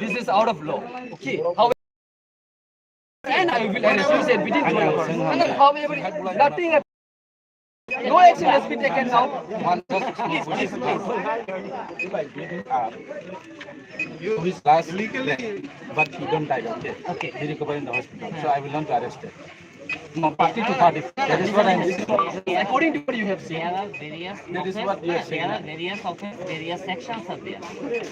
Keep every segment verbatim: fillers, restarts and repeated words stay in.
This is out of law. Okay. How and I will arrest you, said within two hours. And then, however, nothing, no action has been taken now. One just please, please, please. Who is last there, but he don't die, okay? Okay. He recover in the hospital, so I will not be arrested. No, party to party. That is what I'm saying. According to what you have seen. There are various That is what we are saying. There are various offense, various sections are there.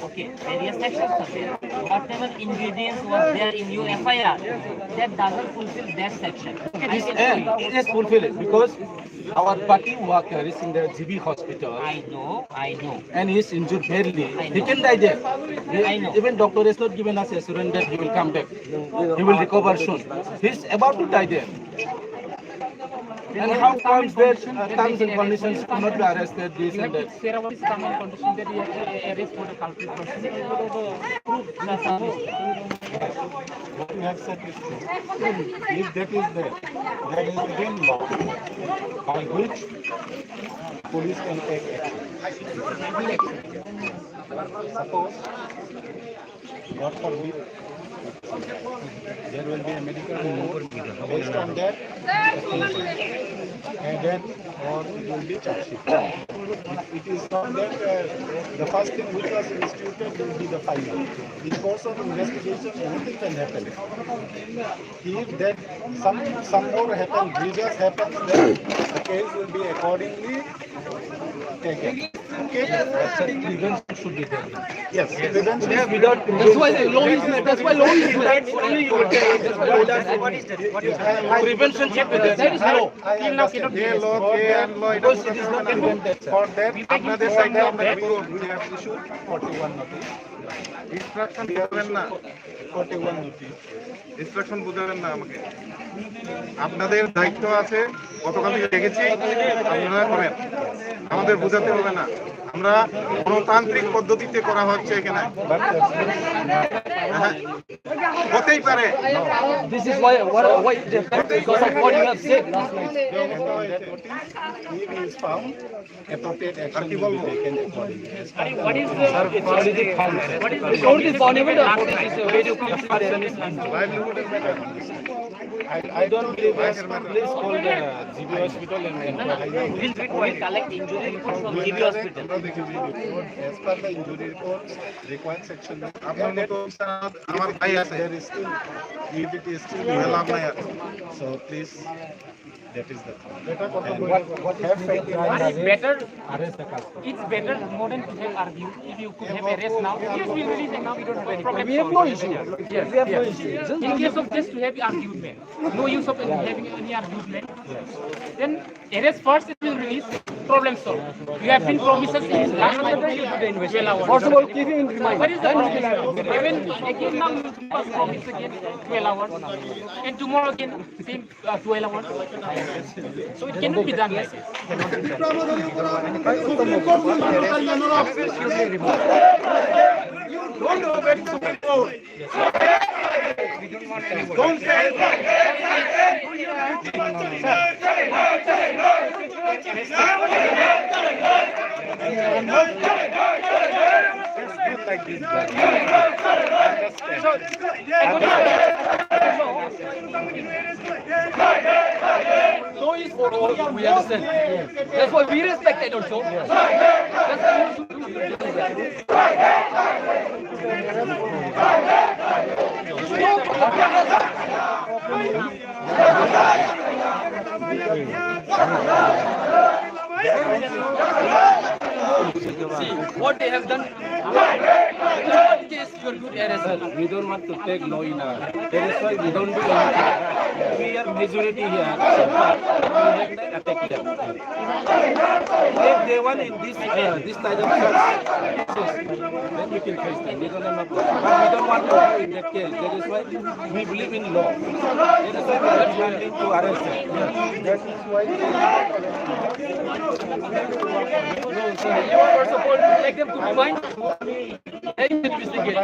Okay, various sections are there. Whatever ingredients was there in your F I R, that doesn't fulfill that section. It is, eh, it is fulfilling because our party workers in the G B hospital I know, I know. and he is injured badly. I He know. can die there. I know. Even doctor has not given us assurance that he will come back. He will recover soon. He is about to die there. And how comes that, uh, terms and conditions could not be arrested, this and that? There was some condition that you have to arrest for the culprit person. What you have said is true. If that is there, there is again law by which police can take action. Suppose God forbid, there will be a medical report. Based on that, a death or it will be charge sheet. If it is not that, uh, the first thing which was instituted will be the fine. In course of investigation, anything can happen. If that some, some more happen, grievous happen, then the case will be accordingly taken. Okay? Prevention should be there. Yes, prevention. That's why the law is made. That's why law is made. That's why law is made. Prevention should be there. That is law. Till now cannot be. Law, law, because it is not prevented, sir. For that, আপনাদের সামনে আমরা পুরো, we have issued forty-one notice. Instruction দিবেন না। Forty-one notice. Instruction বুঝাবেন না আমাকে। আপনাদের দায়িত্ব আছে, গতকাল থেকে দেখেছি, আপনারা করেন, আমাদের বুঝাতে হবে না। আমরা গণতান্ত্রিক পদ্ধতিতে করা হচ্ছে এখানে। হ্যাঁ, হতেই পারে। This is why, what, why, because of what you have said last night. If he is found, appropriate action will be taken accordingly. What is the, what is the, what is the, it's already found, even the authorities, uh, radio clips are there. I, I don't believe as per, please call the G B hospital and inquire. Please, we collect injury report from G B hospital. As per the injury report, required section. আপনার মতো আমার ভাই আছে। There is still, if it is still, লাভ নাই আর। So please, that is the thing. And what, what have faith in us. It's better, it's better more than to have argued. If you could have a rest now, yes, we'll release it now. We don't have any problem. We have no issue. Yes, we have no issue. In case of just to have argument, no use of any, having any argument. Then arrest first, it will release. Problem solved. You have been promises in last night twelve hours. First of all, keep him in remand. Where is the promise? Even again now you give us promise again twelve hours. And tomorrow again same, uh, twelve hours. So it cannot be done like this. No is for all, we understand. That's why we respect it also. That's why we should do it. See what they have done. Sir, we don't want to take law in our hands. That is why we don't do anything. We are majority here. So far, we have not attacked them. If they want in this, uh, this type of cases, then we can face them. We don't have no problem. But we don't want to go in that case. That is why we believe in law. That is why we are demanding to arrest them. That is why. No, sir. First of all, take them to remand. They will investigate.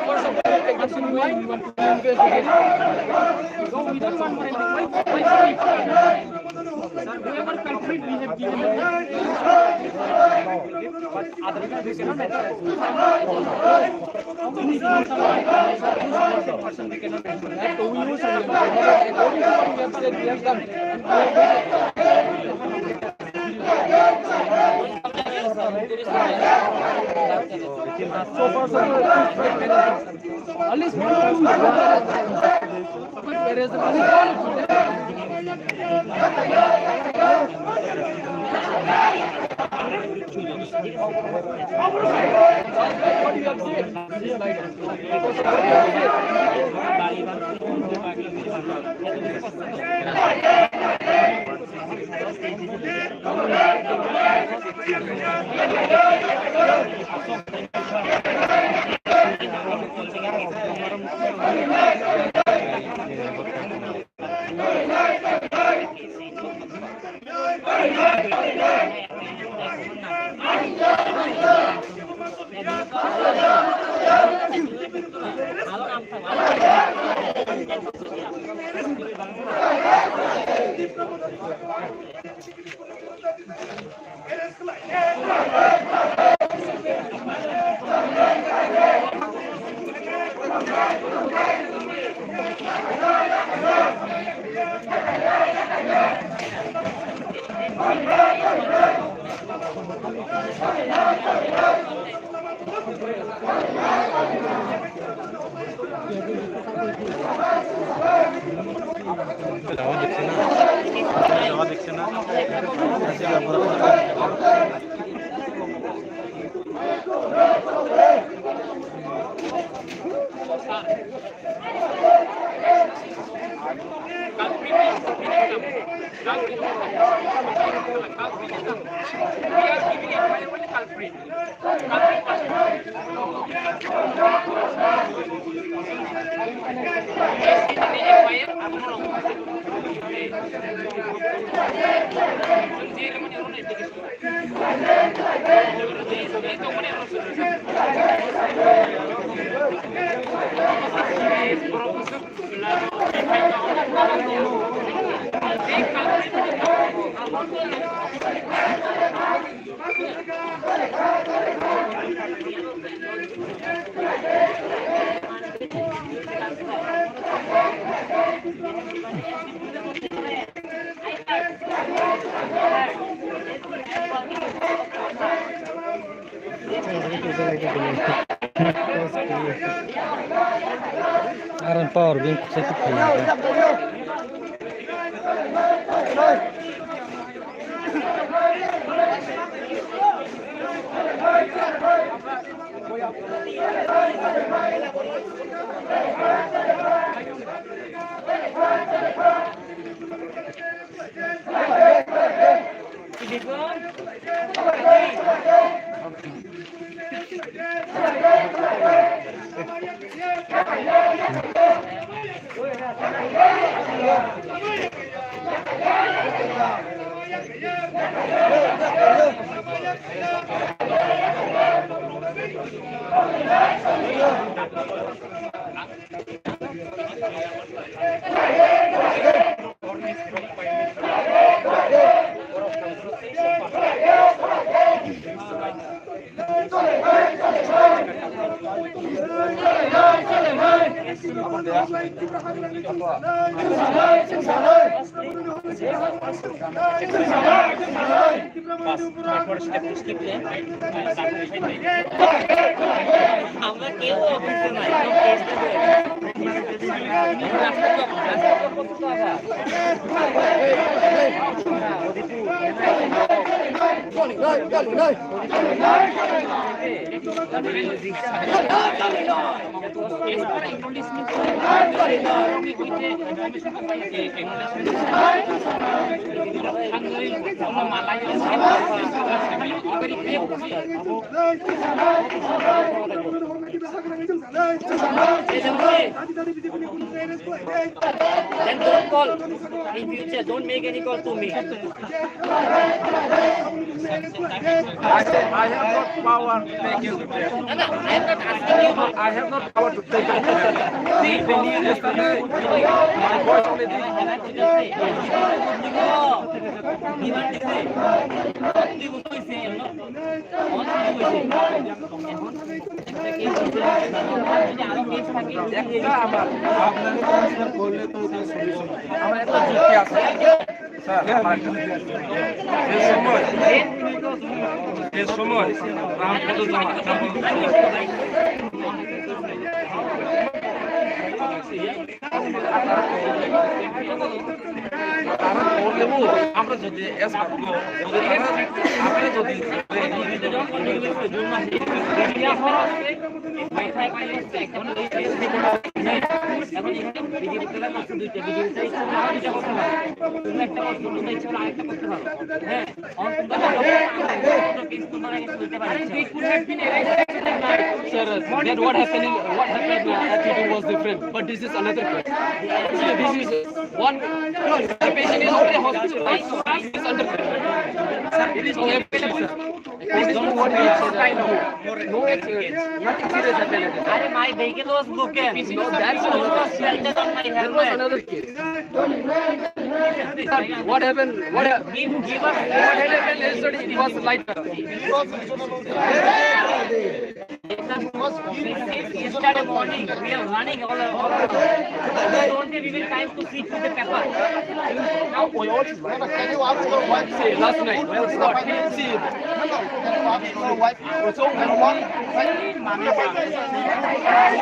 First of all, take them to remand. Investigate. So we don't want more anything. Why, why should we? Sir, whoever culprit, we have given. But other people cannot. Aran power bank sa tu kaya. আমরা কেউ অফিসে নাই, কেউ কেস দেবে। রাস্তা তো, রাস্তা তো কত টাকা? Then don't call. In future, don't make any call to me. I, I have not power to take it. I have not power to take it. Yesterday, my voice already. একটা আমার, আমার একটা যুক্তি আছে। স্যার, আমার একটা যুক্তি আছে। যে সময়, যে সময় রামপদ জমা, তারা বললেও আমরা যদি এস-, যদি তারা, আমরা যদি Sir, that what happened in, what happened, uh, at T two was different, but this is another case. See, this is one, the patient is already hospitalized. This is under, it is only a patient, sir. Please don't worry, sir. No accident, nothing serious happened. Are my vehicle was broken. No, that's another case. That was another case. What happened? What hap-, what happened yesterday? It was light. Yesterday morning, we are running all, all around. We don't have even time to sit with the paper. Now, can you ask your wife? See, last night, well, what? See,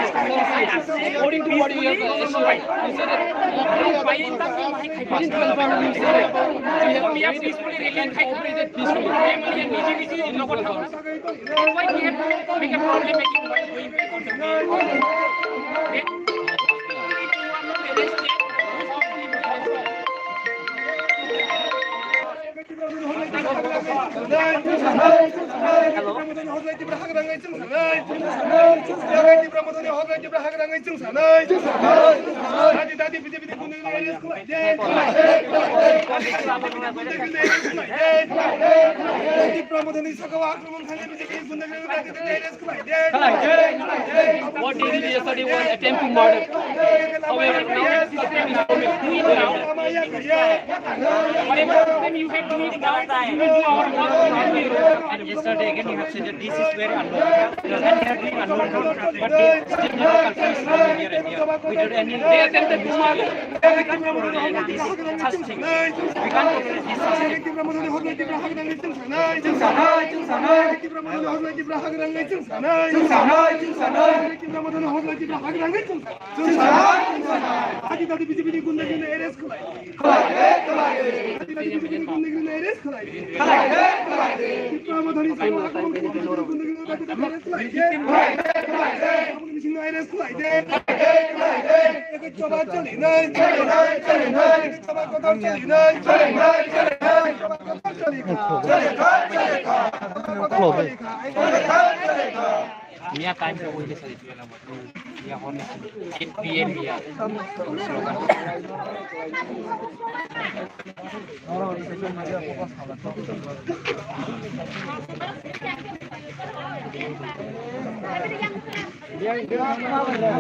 According to what you have, uh, assured, you said that, uh, you didn't confirm, you said that you have waited and cooperated peacefully. You didn't confirm. What they did yesterday was attempt to murder. However, now it is coming. Yesterday again you have said that this is very unlawful. And they are doing unlawful. But they still never confess one year and year. Without any, they attempted to murder. This is such thing. We can't tolerate this such thing. Chwng sanai, chwng sanai. Chwng sanai, chwng sanai. Chwng sanai, chwng sanai. Chwng sanai, chwng sanai. Chwng sanai, chwng sanai. Chwng sanai, chwng sanai. Hati tati B J P ni gunda gunda arrest khlai. Khlai de, khlai de. Hati tati B J P ni gunda gunda arrest khlai. Khlai de, khlai de. Tipra Mothani saka akromon khlai gunda gunda arrest khlai de. Khlai de, khlai de. Aboni bisingno arrest khlai de. Khlai de, khlai de. Eko choba choli nai. Choli nai, choli nai. Eko choba kotor choli nai. Choli nai, choli nai. Choba kotor choli kha. Choli kha, choli kha. Choba kotor choli kha. Choli kha, choli kha. Mia time ko wai de sari. Eight P M ya.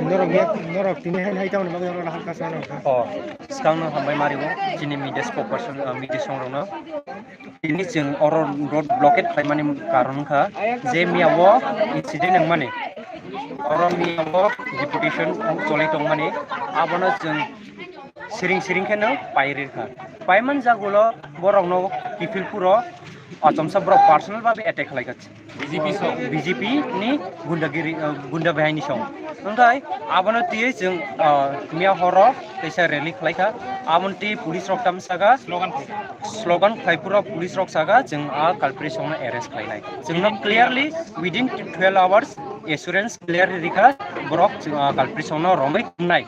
Norok ya, norok tini hai hai tamo norok halka sa norok. Oh, skang no hambai mari bo. Chini media spokesperson, uh, media song rok no. Tini chwng oro road blockade khlaimani karon wngkha je miyao incident wngmani, oro miyao deputation cholai tongmani, abono chwng siring siring kheno pai rikha. Paimani jagulo borokno kiphilphuro achomsa borok personal babe attack khlaikha. B J P song. B J P ni gundagiri, uh, gunda bahini song. Wngkhai abono twiwi chwng, uh, miya horo teisa rally khlaikha. Aboni twi police rok tam saka slogan khlai. Slogan khlai phuru police rok saka chwng a culprit song no arrest khlainai. Chwngno clearly within twelve hours assurance clearly rikha borok chwng a culprit song no romwi khumnai.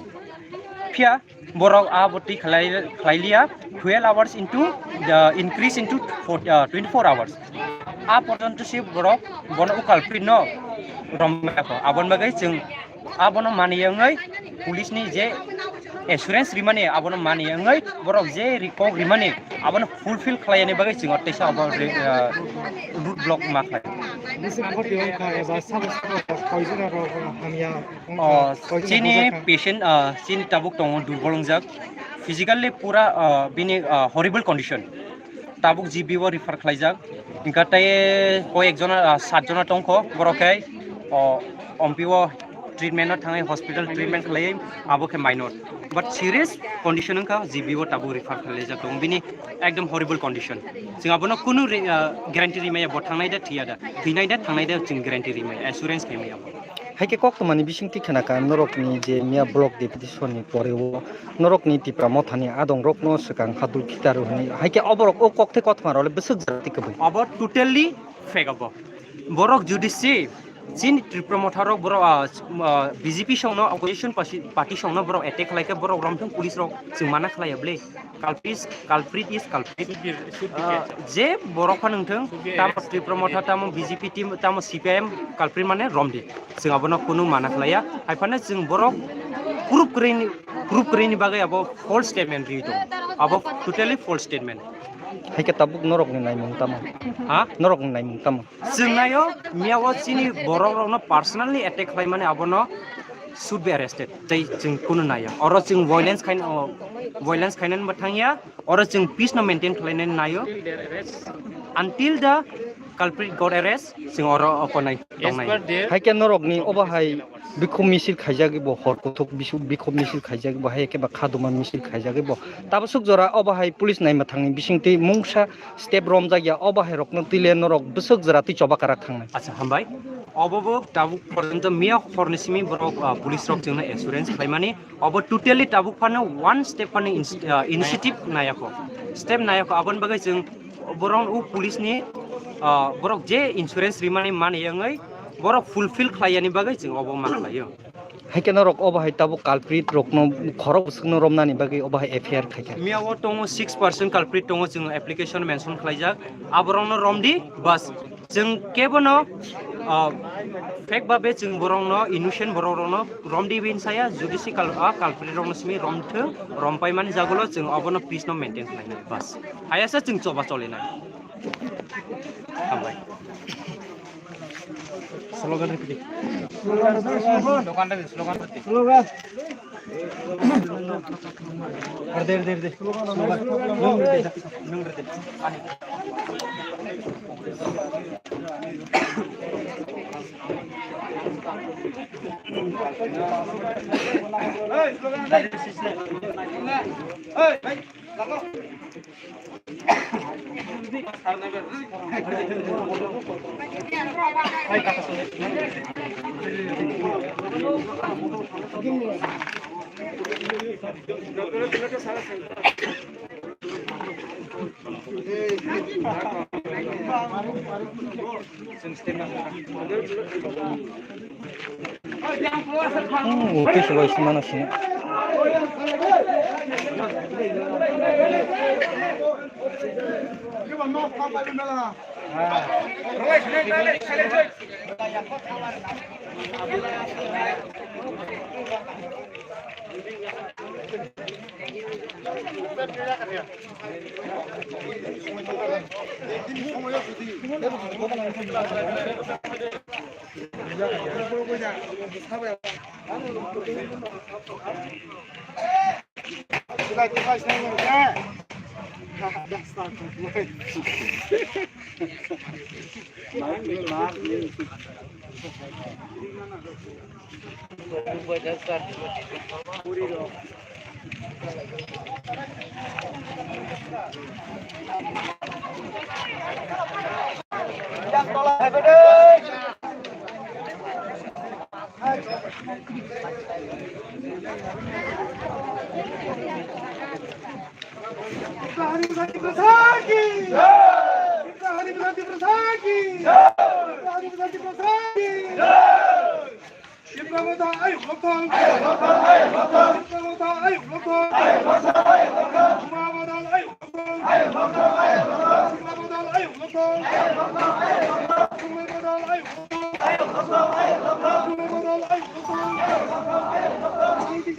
Phiya borok a bwtwi khlai, khlai liya, twelve hours into the increase into four, uh, twenty-four hours. A porjonto se borok bono ukal pit no romya kho. Aboni bagwi chwng abono manwi wngwi police ni je assurance rimani abono mani wngwi borok je ri-, kok rimani abono fulfill khlaiyani bagwi chwng o teisa abo re-, ah, road block ma khlai. Bwswk khoti wngkha eba sabo sabo koi jora rok hamya wngkha, Oh, koi jora chini bujakha? Patient, ah, chini tabuk tongo durbol wngjak, physically pura, ah, bini, ah, horrible condition. Tabuk G B o refer khlaijak. Hingkha tei koi ek jona, ah, sat jona tongkho, borok khe, oh, Ompi o treatment o thangwi hospital treatment khlaiwi abo khe minor. But serious condition wngkha G B o tabuk refer khlaijak tongo. Bini ekdom horrible condition. Chwng abono kunu re-, ah, guarantee rimaya bo thangnai da thwiya da. Thwinai da thangnai da chwng guarantee rimaya, assurance khaimaya bo. Hai khe kok tongmani bisingtwi khna kha norokni je miya block deputation ni pore o norokni Tipra Mothani adongrokno swkang hadul khitaru hwnwi. Hai khe oborok o kokthai kothoma rok le bwswk jora twi kwbwi. Abo totally fake abo. Borok jodi se chini Tipra Motha rok borok, ah, ah, B J P songno opposition pasi-, party songno borok attack khlai khe borok romthung police rok chwng mana khlai ya ble. Culprit, culprit is culprit. Should be, should be Ah, catch. Je borok phano wngthung, should be tamo arrested. Tipra Motha, tamo B J P team, tamo C P I M, culprit mane romdi. Chwng abono kunu mana khlaiya. Hai phano chwng borok proof kwrwini, proof kwrwini bagwi abo false statement ri tongo. Abo totally false statement. Hai khe tabuk norokni naimung tamo? Ha? Norokni naimung tamo? Chwng naio, miya o chini borok rokno personally attack khlaimani abono should be arrested. Tei chwng kunu naiya. Oro chwng violence khain-, o, violence khainani bo thangya. Oro chwng peace no maintain khlainani naio. Until the culprit got arrest, chwng oro okonai tongnai. Hai khe norokni obo hai bikhum misil khaijagwi bo hor kuthuk bisu-, bikhum misil khaijagwi bo hai khe ba khaduma misil khaijagwi bo. Tabasuk jora obo hai police naima thangni bisingtwi mungsa step romjak ya, obo hai rokno twi le norok bwswk jora twi choba karak thangnai. Acha, hambai. Obo bo tabuk porjonto miya horni simi borok, ah, police rok chwngno assurance khlaimani. Obo totally tabuk phano one step phano ins-, ah, initiative nayakho. Step nayakho. Aboni bagwi chwng borok o police ni, ah, borok je insurance rimani mani yangwi borok fulfill khlaiyani bagwi chwng obo ma khlaio. Hai khe norok obo hai tabuk culprit rokno khorok bwswkno romnani bagwi obo hai F I R khaikha. Miya o tongo six percent culprit tongo, chwng application mention khlaijak. Aborokno romdi, bas. Chwng kebono, ah, fake babe chwng borokno, innocent borok rokno romdi bin saya, judicial, ah, culprit rokno simi romthwng, rompaimani jagulo chwng obono peace no maintain khlainai, bas. Hayasa chwng choba cholinai. Hambai. Slogan rwdi. Dokan rwdi, slogan rwdi. Slogan. Rwdi, rwdi, rwdi. Slogan. Nung rwdi, nung rwdi. Ani. Hmm, office wise mana sini.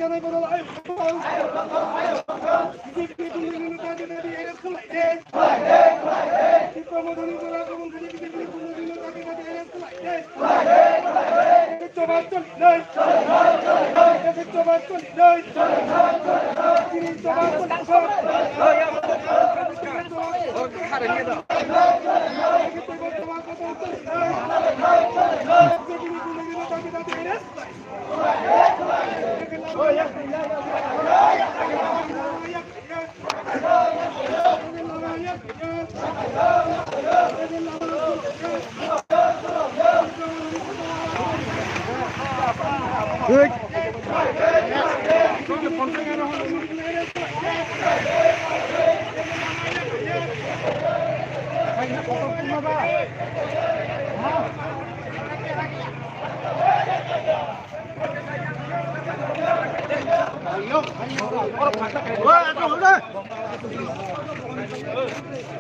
জানাই বদল আয়ু। বিজেপি দুর্নীতির দাবি দাবি এরেস্ট করতে। বিপ্লব মদনী বলা এবং বিজেপি দুর্নীতির দাবি দাবি এরেস্ট করতে। জবাব চলি নাই। জবাব চলি নাই। জবাব চলি নাই।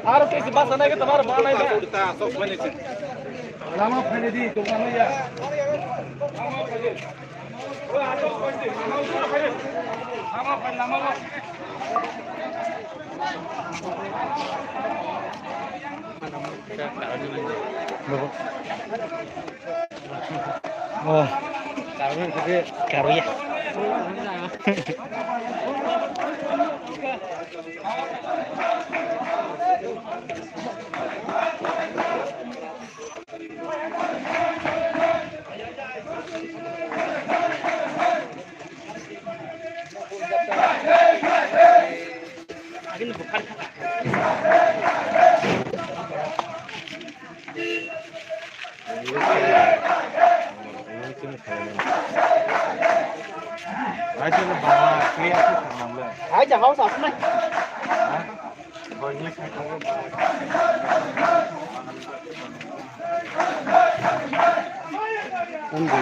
Aro kesi basa nai ke tamar ba nai. Lama phai di, tong nai ya. Oh. Karuya. Hai, jahao sa asnai. Undi.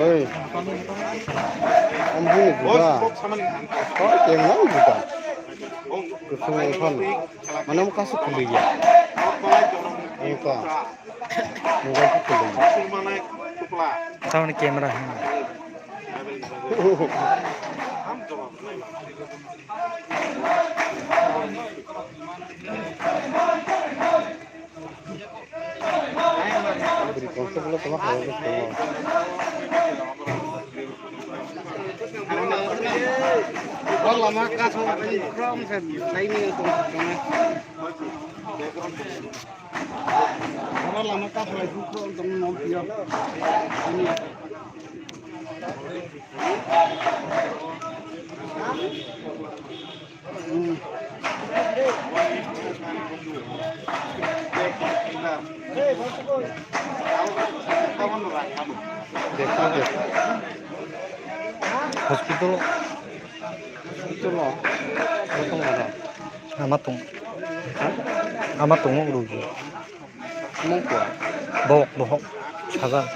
Oi. Ambu juga. Kok yang mau juga? Kusung ikan. Mana mau kasih kuliah? Engka. Mobile ko khulwi. Tamoni camera. Bwrwi kongsa bwlai tongma khaui tongma. Lama kaso krom se naini tong tongma. Oro lama kaphrai dukho tong nom piyo. Hospital, hospital no, hospital no. Ama tong. Ama tongo rwgwi. Mungkwa. Bok, bohok. Sajak.